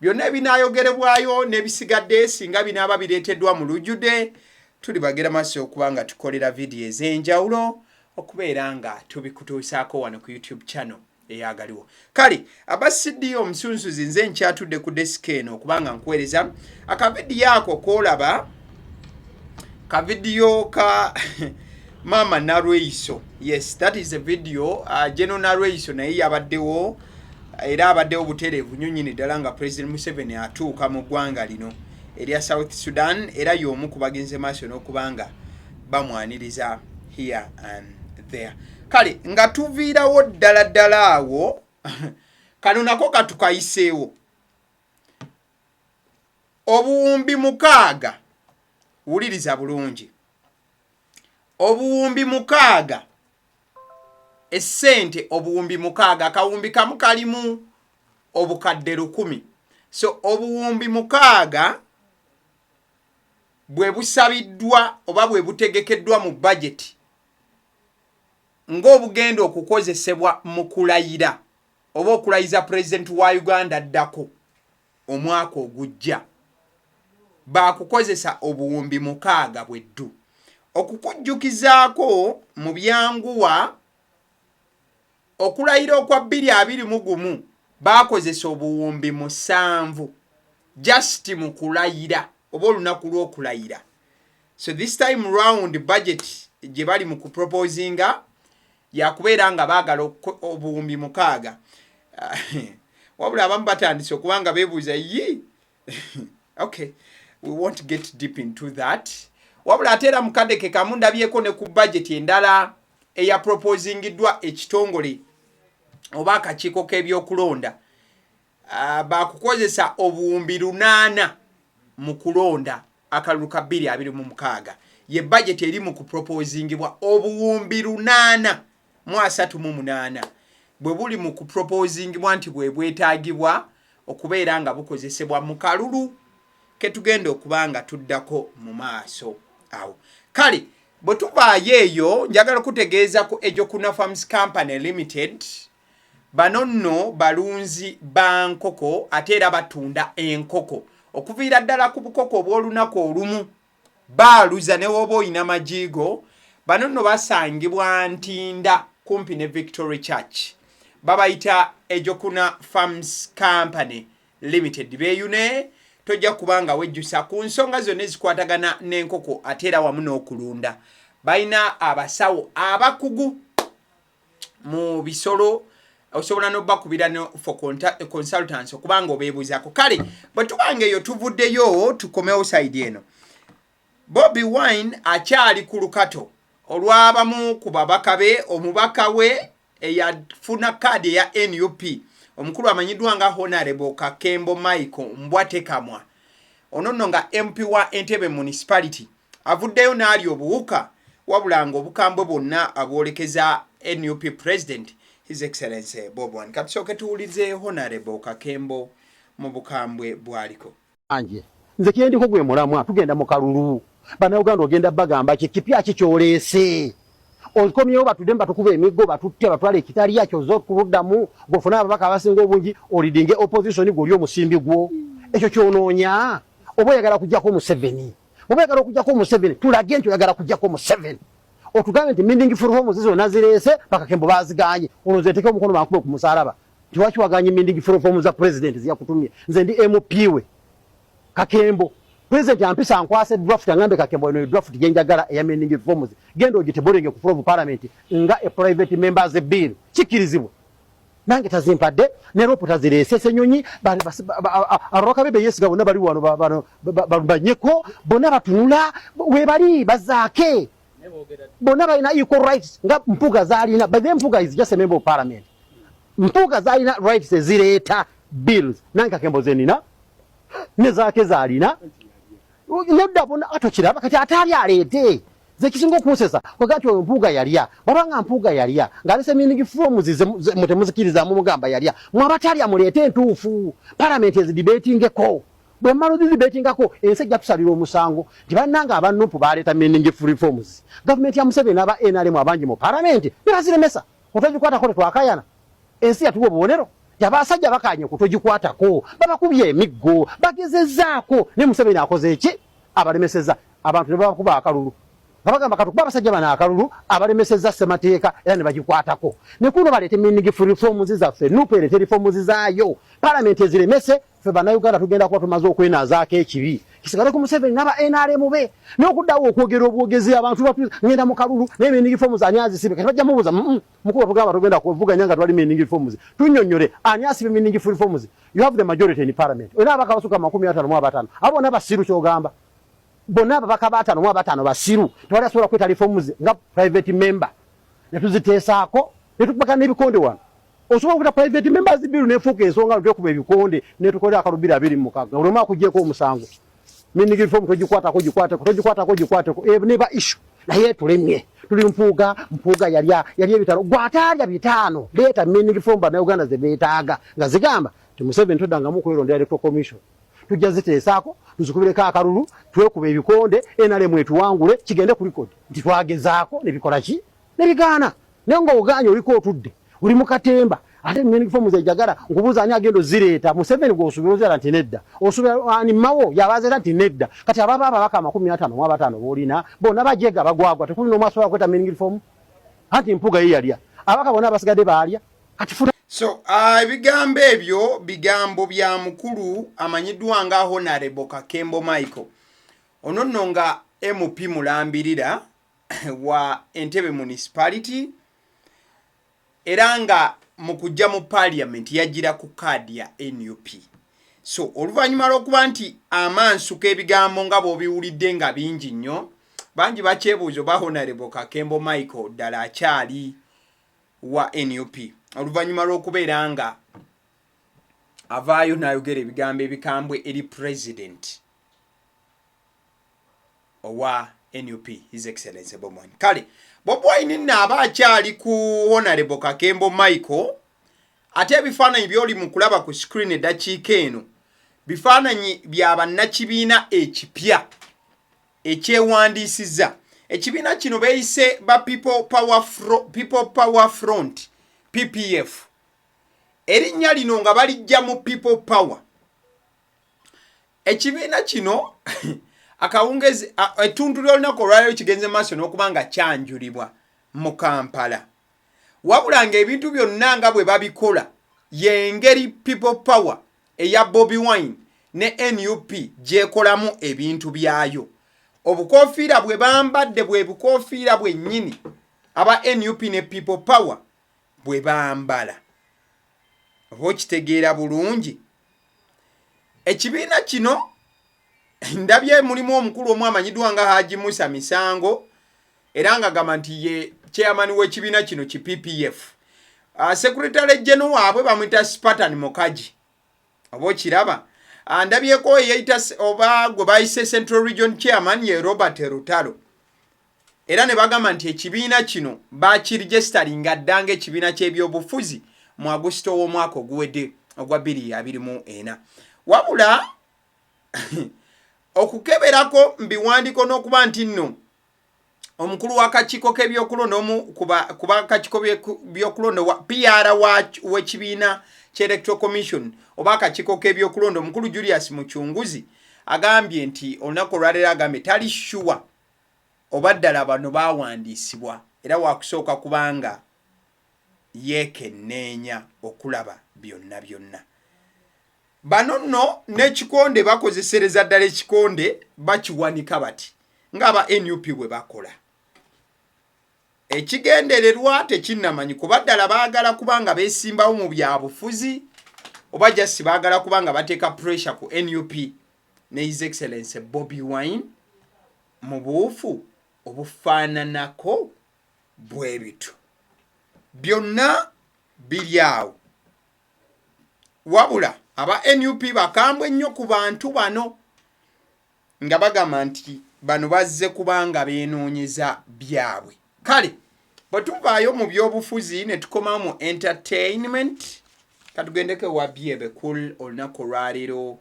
Byonna ebinaayogerebwayo n'ebisigadde, singa binaaba bireeteddwa mu lujjudde, tuli bagera maaso okuba nga tukolera vidiyo ez'enjawulo okubeera nga tubikutuusaako wano ku YouTube channel eyagaliwo. Kale aba CD omusunsuzi, nze nkyatudde ku desk eno okubanga nkuweereza akavidiyo ako koolaba, kavidiyo ka maama Nalweyiso. Yes, that is a video. General Nalweyiso naye yabaddewo, era abaddewo butereevu nnyo nnyini ddala nga President Museveni atuuka mu ggwanga lino erya South Sudan, era y'omu ku bagenze maaso n'okubanga bamwaniriza here and there. Kale nga tuviirawo ddala ddala awo, kano nako katukayiseewo. 6000, wuliriza bulungi. Obuwumbi 6, essente obuwumbi 6, akawumbi kamu kalimu obukadde 1,000. So obuwumbi 6 bwe busabiddwa oba bwe butegekeddwa mu bajeti ng'obugenda okukozesebwa mu kulayira oba okulayiza pulezidenti wa Uganda addako omwaka ogujja. Baakukozesa obuwumbi 6 bweddu. Okukujjukizaako mu byanguwa, okulayira okwa 2021 baakozesa obuwumbi 7 just mu kulayira oba olunaku lw'okulayira. So this time round, budget gye bali mu kuproposinga yakubeera nga baagala obuwumbi 6. Wabula abamu batandise okuba nga beebuuza yi. Okay, we won't get deep into that. Wabula ate era mukadde ke kamu ndabyeko ne ku budget endala eya proposingiddwa ekitongole oba akakiiko k'ebyokulonda. Bakukozesa obuwumbi 800 mu kulonda akalulu ka 2026. Ye budget eri mu kuproposingibwa, obuwumbi 838 bwe buli mu kuproposingibwa nti bwe bwetaagibwa okubeera nga bukozesebwa mu kalulu ketugenda okuba nga tuddako mu maaso awo. Kale bwe tuvaayo eyo, njagala kutegeeza ku Ejokuna Farms Company Limited. Bano nno balunzi ba nkoko ate era batunda enkoko okuviira ddala ku bukoko obw'olunaku olumu. Baaluza ne woba oyina magiigo. Bano nno basangibwa Ntinda kumpi ne Victory Church. Babayita Ejokuna Farms Company Limited. Beeyune, tojja kuba nga wejjusa ku nsonga zonna ezikwatagana n'enkoko ate era wamu n'okulunda. Balina abasawo abakugu mu bisolo. Osobola nobakubira no for consultants okubanga obeebuuzaako. Kale bwe tubanga eyo tuvuddeyo, tukomewo side eno. Bobi Wine akyali ku lukato olw'abamu ku babaka be. Omubaka we eyafuna kaadi eya NUP, omukulu amanyiddwa nga Honorable Kakembo Michael Mbwatekamwa, ono nno nga MP wa Entebe Municipality, avuddeyo n'alya obuwuka, wabula nga obukambwe bwonna abwolekeza NUP President, His Excellency Bobi Wine. Katusooke tuwulize Honorable Kakembo mu bukambwe bwaliko. Anje nze kyendiko gwe mulamwa, tugenda mu kalulu. Bannayuganda ogenda bagamba ki? Kipya ki kyoleese? Okomyewo batuddemu batukuba emiggo, batutte, batwala ekitalya kyoza okuluddamu, gwofuna ababaka abasinga obungi, oleadinge opposition, gwoli omusimbi gwo. Ekyo kyonoonya oba oyagala kujjako Museveni? Oba oyagala okujjako Museveni, tulage nti oyagala kujjako Museveni, otugambe nti meaningful reforms zonna zireese, Bakakembo baziganye. Olwo nze nteeke omukono bankube ku musalaba nti waki waganye meaningful reforms za president ziyakutumye? Nze ndi MP we Kakembo. President ampisa ankwase draft, angambe, "Kakembo, eno draft gyenjagala eya meaning reforms, genda ogitablinge ku floor of parliament nga a private members bill." Kikirizibwa. Nange tazimpadde, ne LOP tazireese. Senyonyi, ababaka be beyesiga bonna bali wano, banyeko bonna batunula webali bazaake. Bonna balina equal rights nga Mpuga zalina. By the Mpuga is just a member of parliament. Mpuga zalina rights ezireeta bills, nange Kakembo zenina nezaake zalina. Nedda, bonna atokiraba. Kati ate ali aleete zekisinga okunsesa kwaga nti oyo Mpuuga yalya. Bwabanga Mpuuga yalya ng'alese meaning reforms mutemuzikirizamu, mugamba yalya. Mwabatalya, muleete entuufu, palamenti ezidebatingeko. Bwe mmala ozidebatingako, ensi ejja tusalira omusango nti bannanga aba NUP baleeta meaningful reforms, gavumenti ya Museveni aba NRM abangi mu palamenti ne baziremesa otogikwatako. Tetwakayana, ensi yatuwa obubonero nti abasajja bakanye kutogikwatako, babakubye emiggo, bagezezzaako, naye Museveni akoze eki? Abalemeseza. Abantu ne babakuba akalulu nga bagamba, "Katukuba abasajja bano akalulu abalemeseza ssemateeka," era ne bagikwatako. Ne kuno baleete meaningful reforms zaffe, NUP ereete reforms zaayo, palamenti eziremese. Ffe Bannayuganda tugenda kuba tumaze okwenaazaako ekibi, kisigale ku Museveni n'aba NRM be. Naye okuddawo okwogera obwogezi, abantu batu ngenda mu kalulu naye meaning reforms ani azisibe? Kati bajja mubuuza, Mukulu, tugamba tugenda kuvuganya nga twali meaning reforms, tunnyonnyole ani asibe meaning reforms. You have the majority in parliament, olina ababaka basuka 55. Abo bonna basiru? Kyogamba bonna ababaka 55 basiru, tewali asobola kweta reforms nga private member netuziteesaako netukubaka n'ebikonde wano? Osobola okuta private members bill nefuuka ensonga, twekuba ebikonde netukolera akalubiri 26, buli omu akugyeko omusango. Meaning reform togikwatako, gikwateko, togikwatako, gikwateko, neba issue. Naye tulemye, tuli Mpuuga. Mpuuga yalya, yalya ebitalo, gwataalya bitaano. Leeta meaning reform Bannayuganda ze beetaaga nga zigamba ti Museveni toddangamu okwerondera Electoral Commission. Tujja ziteesaako, tuzikubireko akalulu, twekuba ebikonde, NRM etuwangule, kigende ku record nti twagezaako ne bikola ki ne bigaana. Naye ng'ogaanye, oliko otudde oli mu katemba, ate meaning form zejagala nkubuuza, ani agenda ozireeta? Museveni gw'osuubira ozireeta nti nedda? Osuubira ani? Mawo yabazeeta nti nedda? Kati ababa ababaka 55 boolina bonna bajega, bagwagwa, tekuli n'omu asobola kweta meaning reform. Anti Mpuuga ye yalya, ababaka bonna abasigadde baalya. Kati funa So ebigambo ebyo bigambo bya mukulu amanyiddwa nga Honorable Kakembo Michael. Ono nno nga MP mulambirira wa Entebbe Municipality, era nga mu kujja mu parliament yajjira ku kaadi ya NUP. So oluvannyuma lw'okuba nti amansuka ebigambo nga bw'obiwulidde nga bingi nnyo, bangi bakyebuuza oba Honorable Kakembo Michael ddala akyali wa NUP, oluvannyuma lw'okubeera nga avaayo n'ayogera ebigambo ebikambwe eri president owa NUP, His Excellency Bobi Wine. Kale Bobi Wine nno aba akyali ku Honorable Kakembo Michael. Ate ebifaananyi by'oli mu kulaba ku screen eddakiika eno bifaananyi bya bannakibiina ekipya ekyewandiisizza. Ekibiina kino beeyise ba People Power Front, PPF. Erinnya lino nga balijja mu People Power. Ekibiina kino akawungezi ettuntu ly'olunaku olwaleero kigenze maaso n'okuba nga kyanjulibwa mu Kampala, wabula ng'ebintu byonna nga bwe babikola y'engeri People Power eya Bobi Wine ne NUP gyekolamu ebintu byayo. Obukofiira bwe bambadde bwe bukofiira bwennyini aba NUP ne People Power bwe bambala, oba okitegeera bulungi. Ekibiina kino ndabye mulimu omukulu omu amanyiddwa nga Haji Musa Misango, era nga gamba nti ye chairman w'ekibiina kino ki PPF. Secretary general waabwe bamuyita Spartan Mukaji, oba okiraba. Ndabyeko eyeyita oba gwe bayise Central Region chairman ye Robert Rutalo, era ne bagamba nti ekibiina kino bakiregisteringa dda ng'ekibiina ky'ebyobufuzi mu Agusito w'omwaka oguwedde ogwa 2024. Wabula okukeberako mu biwandiiko n'okuba nti nno omukulu w'akakiiko k'ebyokulonda, omu ku bakakiiko byokulonda wa PR w'ekibiina ky'Electoral Commission oba akakiiko k'ebyokulonda, omukulu Julius Mucunguzi, agambye nti olunaku olwaleero agambye tali sure oba ddala bano bawandiisibwa, era wakusooka kubanga yeekenneenya okulaba byonna byonna. Bano nno n'ekikonde bakozesereza ddala, ekikonde bakiwanika bati ng'aba NUP bwe bakola. Ekigendererwa tekinnamanyi kuba ddala baagala kubanga beesimbawo mu byabufuzi oba just baagala kubanga bateeka pressure ku NUP ne His Excellence Bobi Wine mu buufu obufaananako bwe bityo. Byonna biri awo, wabula aba NUP bakambwe nnyo ku bantu bano nga bagamba nti bano bazze kubanga beenoonyeza byabwe. Kale bwe tuvaayo mu byobufuzi ne tukomawo mu entertainment, katugendeko ewa Bebe Cool. Olunaku olwaleero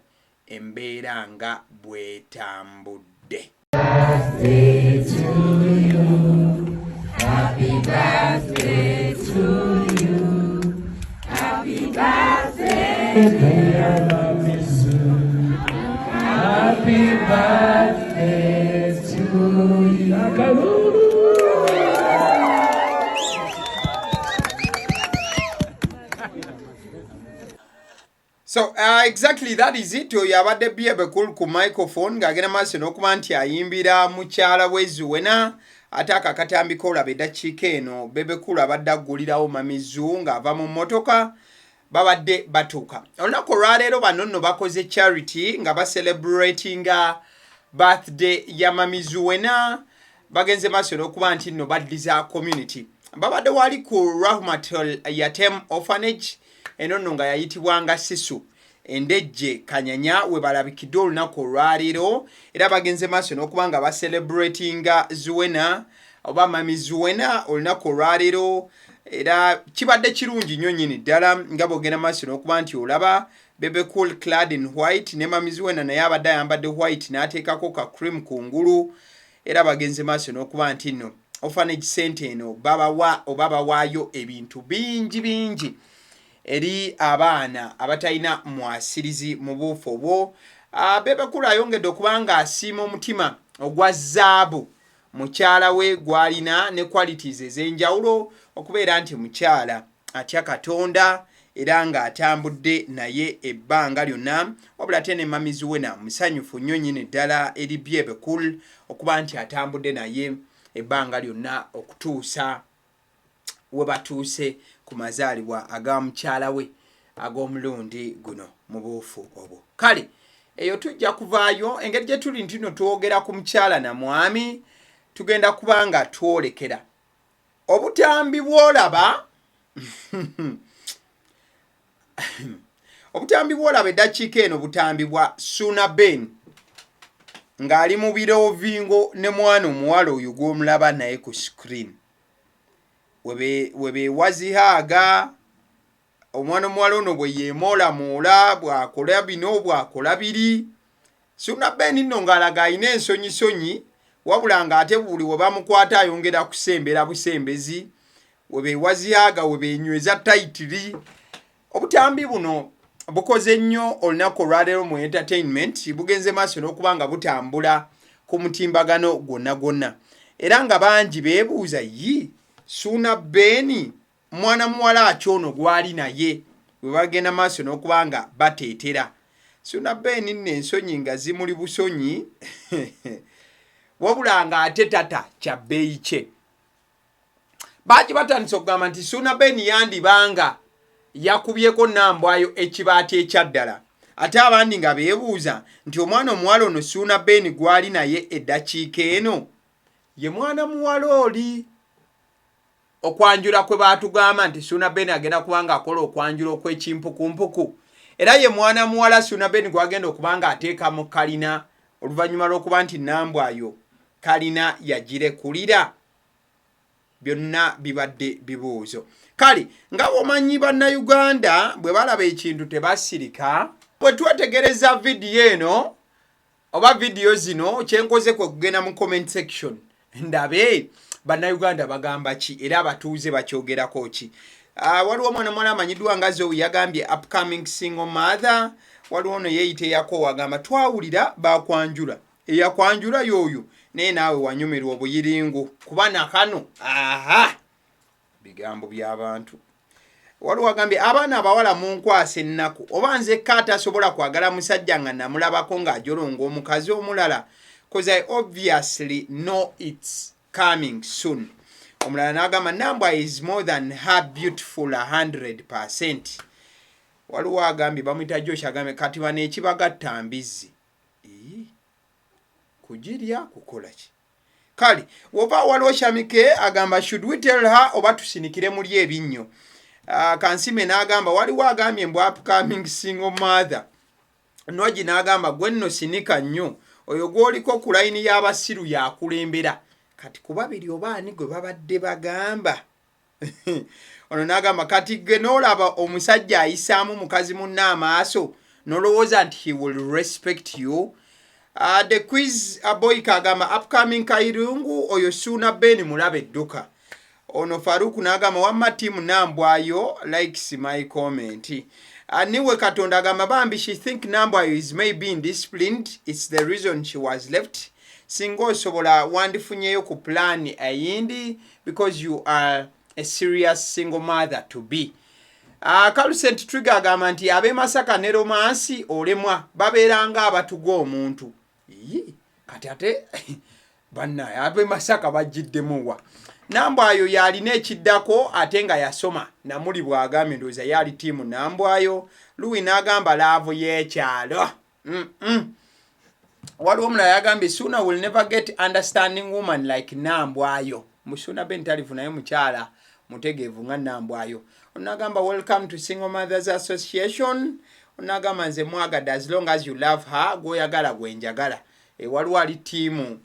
embeera nga bwetambudde. Birthday to you. Happy birthday to you. Happy birthday, dear Mamizu. Happy birthday to you. So exactly that is it. Oyo abadde Bebe Cool ku microphone ng'agenda maaso n'okuba nti ayimbira mukyala we Zuwena. Ate ako akatambi koolaba eddakiika eno, Bebe Cool abadde aggulirawo Mamizu ng'ava mu mmotoka, babadde batuuka. Olunaku olwaleero bano nno bakoze charity nga bacelebratinga birthday ya Mami Zuwena. Bagenze maaso n'okuba nti nno baddiza community. Babadde wali ku Rahmatul Yatem Orphanage, eno nno nga yayitibwanga Sisu. Endejje Kanyanya we balabikidde olunaku olwaleero era bagenze maaso n'okuba nga bacelebratinga Zuena oba Mami Zuena olunaku olwaleero, era kibadde kirungi nnyo nnyini ddala nga bw'ogenda maaso n'okuba nti olaba Bebe Cool clad in white ne Mami Zuena naye abadde ayambadde white n'ateekako ka cream ku ngulu, era bagenze maaso n'okuba nti nno orphanage center eno babawa oba bawaayo ebintu bingi bingi eri abaana abatalina mwasirizi mu buufu obwo. Bebe Cool ayongedde okuba nga asiima omutima ogwa zaabu mukyala we gw'alina ne qualities ez'enjawulo, okubeera nti mukyala atya Katonda era ng'atambudde naye ebbanga lyonna. Wabula ate ne Mami Zuena musanyufu nnyo nnyini ddala eri Bebe Cool okuba nti atambudde naye ebbanga lyonna okutuusa we batuuse ku mazaalibwa aga mukyala we ag'omulundi guno mu buufu obwo. Kale eyo tujja kuvaayo engeri gye tuli nti no twogera ku mukyala na mwami, tugenda kuba nga twolekera obutambi bw'olaba, obutambi bw'olaba eddakiika eno, butambi bwa Suuna Ben ng'ali mu biroovingo ne mwana omuwala oyo gw'omulaba naye ku screen we beewazihaaga. Omwana omuwala ono bwe yeemoolamoola, bw'akola bino, bw'akola biri, Suuna Ben nno ng'alaga alina ensonyisonyi, wabula ng'ate buli we bamukwata ayongera kusembera busembezi, we beewazihaaga, we beenyweza tightly. Obutambi buno bukoze nnyo olunaku olwaleero mu entertainment, bugenze maaso n'okuba nga butambula ku mutimbagano gwonna gwonna, era nga bangi beebuuza, yi Suuna Ben mwana muwala aki ono gwali naye bwe bagenda maaso n'okuba nga bateetera Suuna Ben? Nno ensonyi nga zimuli busonyi, wabula ng'ate tata kya bbeeyi kye. Bangi batandise okugamba nti Suuna Ben yandibanga yakubyeko Nambwayo ekibaati ekyaddala, ate abandi nga beebuuza nti omwana omuwala ono Suuna Ben gwali naye eddakiika eno ye mwana muwala oli okwanjula kwe baatugamba nti Suuna Ben agenda kuba nga akola okwanjula okw'ekimpukumpuku, era ye mwana muwala Suuna Ben gwagenda okuba nga ateeka mu kalina oluvannyuma lw'okuba nti Nambwayo kalina yagirekulira. Byonna bibadde bibuuzo. Kale nga bw'omanyi, Bannayuganda bwe balaba ekintu tebasirika. Bwe twetegereza vidiyo eno oba vidiyo zino, kyenkoze kwe kugenda mu comment section ndabe Bannayuganda bagamba ki era abatuuze bakyogerako ki. Waliwo omwana muwala amanyiddwa nga Zoe, yagambye, "Upcoming single mother." Waliwo ono yeeyita eyakoowa, agamba, "Twawulira bakwanjula, eyakwanjula y'oyo, naye naawe wanyumirwa obuyiringu kuba nakano." Aha, bigambo by'abantu. Waliwo agambye, "Abaana abawala munkwasa ennaku, oba nzekka atasobola kwagala musajja nga namulabako ng'ajolonga omukazi omulala? 'Cause I obviously know it's coming soon." Omulala n'agamba, "Nambwa is more than her beautiful 100%." Waliwo agambye, bamuyita Josh, agambye, "Kati bano ekibagatta mbizzi kugirya kukola ki?" Kale woba waliwo Shamike agamba, "Should we tell her oba tusinikire muli ebinnyo?" Kansime n'agamba, waliwo agambye mbu, "Upcoming single mother." Nwagi n'agamba, "Gwe nno sinika nnyo, oyo gw'oliko ku layini y'abasiru yakulembera." Kati ku babiri oba ani gwe babadde bagamba? Ono n'agamba, "Kati gwe n'olaba omusajja ayisaamu mukazi munne amaaso n'olowooza nti he will respect you?" The quiz boy kagamba, "Upcoming kairungu oyo Suuna Ben mulabe edduka." Ono Faruku n'agamba, "Wamma team Nambwayo likes my comment." Niwe Katonda agamba, "Bambi, she think Nambwayo is maybe indisciplined, it's the reason she was left. Singa osobola wandifunyeyo ku plan eyindi because you are a serious single mother to be." Kalusent Trigger agamba nti ab'e Masaka ne romance olemwa, babeera nga abatuga omuntu. Ii, kati ate bannaye ab'e Masaka bajjiddemu wa? Nambwayo yalina ekiddako ate nga yasoma namuli, bw'agambye. Ndowooza yali team Nambwayo. Louis n'agamba, "Love y'ekyalo." Waliwo omulala yagambye, "Suna will never get understanding woman like Nambwayo." Musuna Ben talifunayo mukyala mutegeevu nga Nambwayo. Onagamba, "Welcome to Single Mothers Association." Onagamba nze mwagadde, as long as you love her, gwoyagala gwenjagala. E, waliwo ali team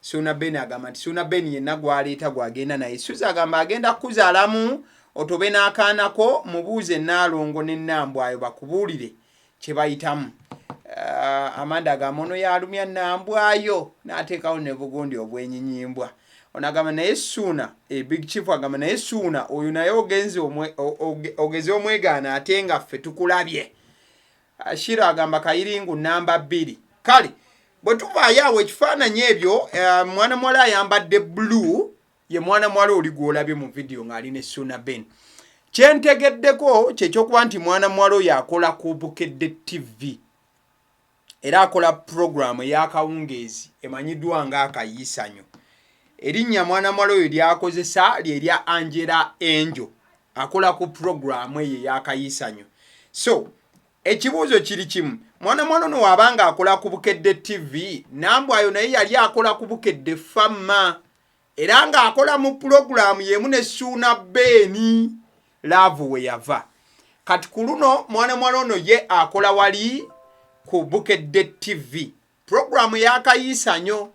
Suuna Ben, agamba nti Suuna Ben yenna gwaleeta gwagenda naye. Suzi agamba agenda kukuzaalamu otobe n'akaanako, mubuuze Naalongo ne Nambwayo bakubuulire kye bayitamu. Amanda agamba ono yalumya Nambwayo n'ateekawo ne bugundi obwenyinyimbwa. Ono agamba naye Suuna, Big Chief agamba naye Suuna oyo naye ogenze ogeze omwegaana ate nga ffe tukulabye. Shiro agamba Kayiringu namba 2. Kale bwe tuvaayo awo ekifaananyi ebyo, mwana muwala ayambadde blue ye mwana muwala oli gw'olabye mu vidiyo ng'ali ne Suuna Ben. Kyentegeddeko kyekyokuba nti mwana muwala oyo akola ku Bukedde TV era akola puroguramu ey'akawungeezi emanyiddwa nga Akayisanyo. Erinnya mwana muwala oyo lyakozesa lye lya Angela Angel, akola ku puroguramu eyo ey'akayisanyo. So ekibuuzo kiri kimu, mwana muwala ono waabanga akola ku Bukedde TV, Nambwayo naye yali akola ku Bukedde Famma era ng'akola mu pulogulaamu y'emu ne Suuna Ben, love we yava. Kati ku luno mwana muwala ono ye akola wali ku Bukedde TV, pulogulaamu y'akayiisanyo.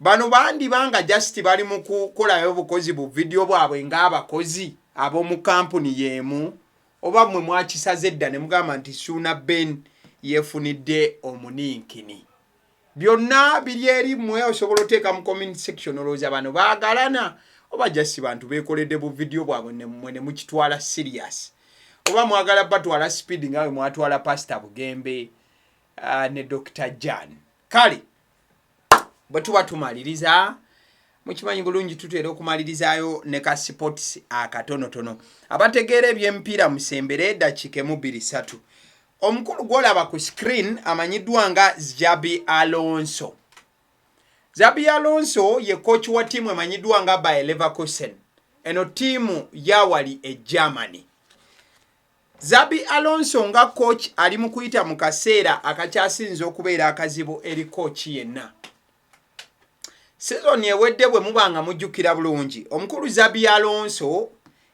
Bano bandiba nga just bali mu kukolayo bukozi bu vidiyo bwabwe ng'abakozi ab'omu kampuni y'emu, oba mmwe mwakisaze dda ne mugamba nti Suuna Ben yeefunidde omuninkini? Byonna biri eri mmwe, osobola oteeka mu comment section, olowooza bano baagalana oba just bantu beekoledde bu vidiyo bwabwe mmwe ne mukitwala serious, oba mwagala batwala speed nga bwe mwatwala Pastor Bugembe ne Dr Jan. Kale bwe tuba tumaliriza, mukimanyi bulungi tutera okumalirizayo ne ka sports akatonotono. Abategeera ebyemipiira musembere eddakiika emu, bbiri, ssatu. Omukulu gw'olaba ku screen amanyiddwa nga Xabi Alonso. Xabi Alonso ye coach wa ttiimu emanyiddwa nga Bayer Leverkusen, eno ttiimu yawali e Germany. Xabi Alonso nga coach ali mu kuyita mu kaseera akakyasinze okubeera akazibu eri coach yenna. Sizoni ewedde, bwe muba nga mujjukira bulungi, omukulu Xabi Alonso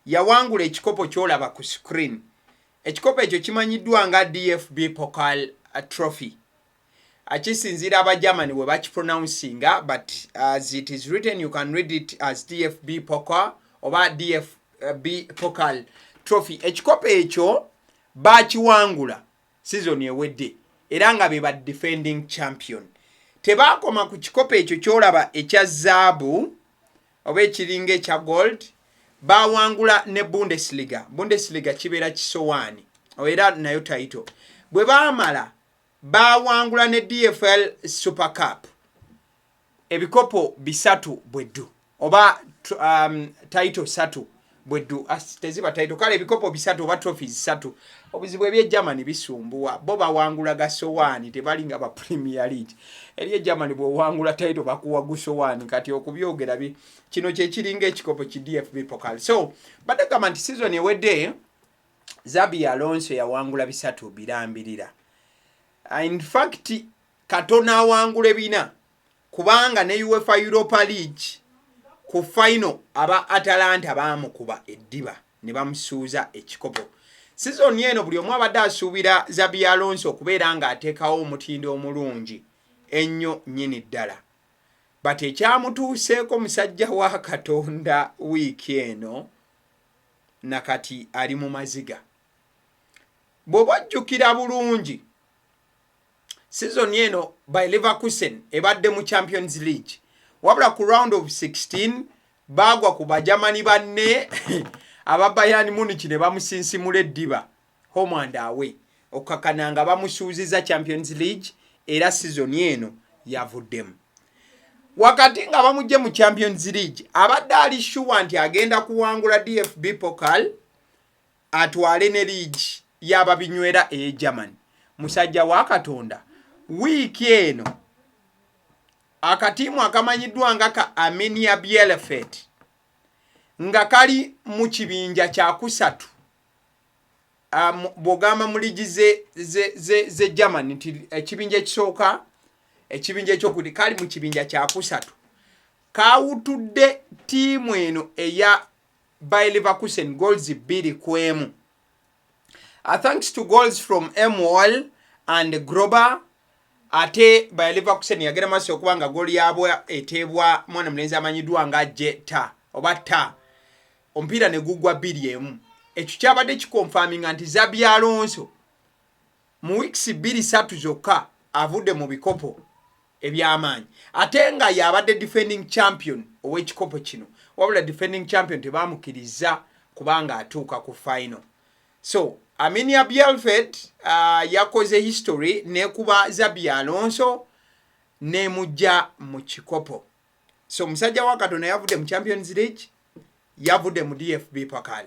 yawangula ekikopo ky'olaba ku screen. Ekikopo ekyo kimanyiddwa nga DFB Pokal Trophy, akisinziira Abagermany bwe bakipronouncinga, but as it is written you can read it as DFB Pokal oba DFB Pokal Trophy. Ekikopo ekyo bakiwangula sizoni ewedde era nga be ba defending champion. Tebaakoma ku kikopo ekyo kyolaba ekya zaabu oba ekiringa ekya gold, bawangula ne Bundesliga. Bundesliga kibeera kisowaani era nayo title. Bwe baamala bawangula ne DFL Super Cup. Ebikopo bisatu bweddu oba title satu bweddu, teziba title, kale ebikopo bisatu oba trophies satu. Obuzibu ebye Germany bisumbuwa, bo bawangula gasowaani, tebali nga ba Premier League. Eri e Germany bw'owangula title bakuwa gusowaani. Kati okubyogera bi kino kyekiringa ekikopo ki DFB Pokal. So badde gamba nti season ewedde Xabi Alonso yawangula bisatu birambirira. In fact katono awangule bina, kubanga ne UEFA Europa League ku final aba Atalanta baamukuba eddiba ne bamusuuza ekikopo. Sizoni eno buli omu abadde asuubira Xabi Alonso okubeera ng'ateekawo omutindo omulungi ennyo nnyini ddala, but ekyamutuuseeko musajja wa Katonda wiiki eno nakati ali mu maziga. Bw'oba ojjukira bulungi, sizoni eno Bayer Leverkusen ebadde mu Champions League, wabula ku round of 16 baagwa ku Bajamani banne aba Bayern Munich ne bamusinsimula eddiba home and away, okukakana nga bamusuuziza Champions League era sizoni eno yavuddemu. Wakati nga bamugye mu Champions League, abadde ali sure nti agenda kuwangula DFB Pokal, atwale ne league y'ababinywera eye Germany. Musajja wa Katonda, wiiki eno akatiimu akamanyiddwa nga ka Arminia Bielefeld nga kali mu kibinja kyakusatu, bw'ogamba mu liigi ze Germany nti ekibinja ekisooka, ekibinja ekyokubiri, kali mu kibinja kyakusatu, kawutudde ttiimu eno eya Bayer Leverkusen goals 2-1. Thanks to goals from Mwol and Grober, ate Bayer Leverkusen yagenda maaso okuba nga gooli yaabwe eteebwa mwana mulenzi amanyiddwa nga Jeta oba Ta, omupiira ne guggwa 2-1. Ekyo kyabadde kikonfaminga nti Xabi Alonso mu wiikisi bbiri ssatu zokka avudde mu bikopo eby'amaanyi, ate nga y'abadde defending champion ow'ekikopo kino, wabula defending champion tebaamukkiriza kubanga atuuka ku final. So Arminia Bielefeld yakoze history nekuba Xabi Alonso nemujja mu kikopo. So omusajja wa Katonda yavudde mu Champions League, yavudde mu DFB Pokal,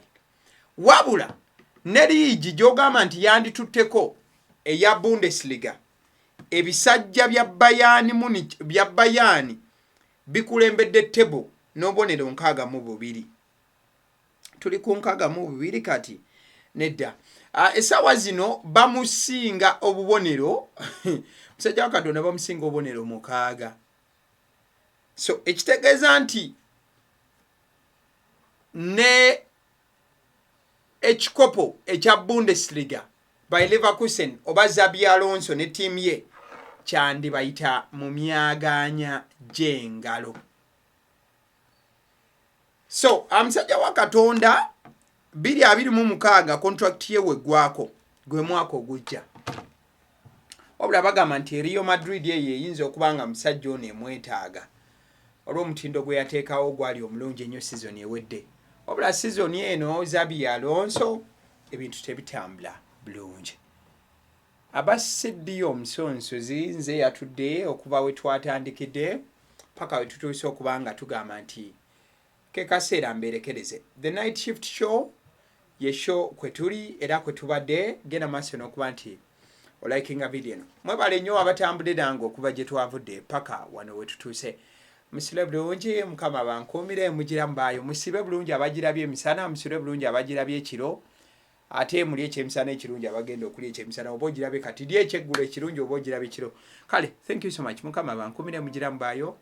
wabula ne liigi gy'ogamba nti yanditutteko eya Bundesliga, ebisajja bya Bayern Munich, bya Bayern bikulembedde table n'obubonero 62. Tuli ku 62 kati nedda. Essaawa zino bamusinga obubonero, musajja wa Katonda, bamusinga obubonero 6. So ekitegeeza nti ne ekikopo ekya Bundesliga, Bayer Leverkusen oba Xabi Alonso ne ttiimu ye kyandibayita mu myagaanya gy'engalo. So omusajja wa Katonda, 2026 contract ye weggwako, gwe mwaka ogujja, wabula bagamba nti Real Madrid eyo eyinza okuba nga musajja ono emwetaaga olw'omutindo gwe yateekawo gwali omulungi ennyo sizoni ewedde. Wabula sizoni eno Xabi Alonso ebintu tebitambula bulungi. Aba CD omusonsozi nze yatudde okuva we twatandikidde paka we tutuuse okuba nga tugamba nti ke kaseera mbeerekereze. The Night Shift Show ye show kwe tuli era kwe tubadde. Genda maaso n'okuba nti olikinga video eno. Mwebale nnyo abatambudde nange okuva gye twavudde paka wano we tutuuse. Musule bulungi, Mukama bankuumire, mugira mubaayo. Musibe bulungi abagirabye emisana, musule bulungi abagirabye ekiro, ate muli ekyemisana ekirungi abagenda okulya ekyemisana. Oba ogirabye kati, lya ekyeggulo ekirungi oba ogirabye kiro. Kale, thank you so much, Mukama bankuumire, mugira mubaayo.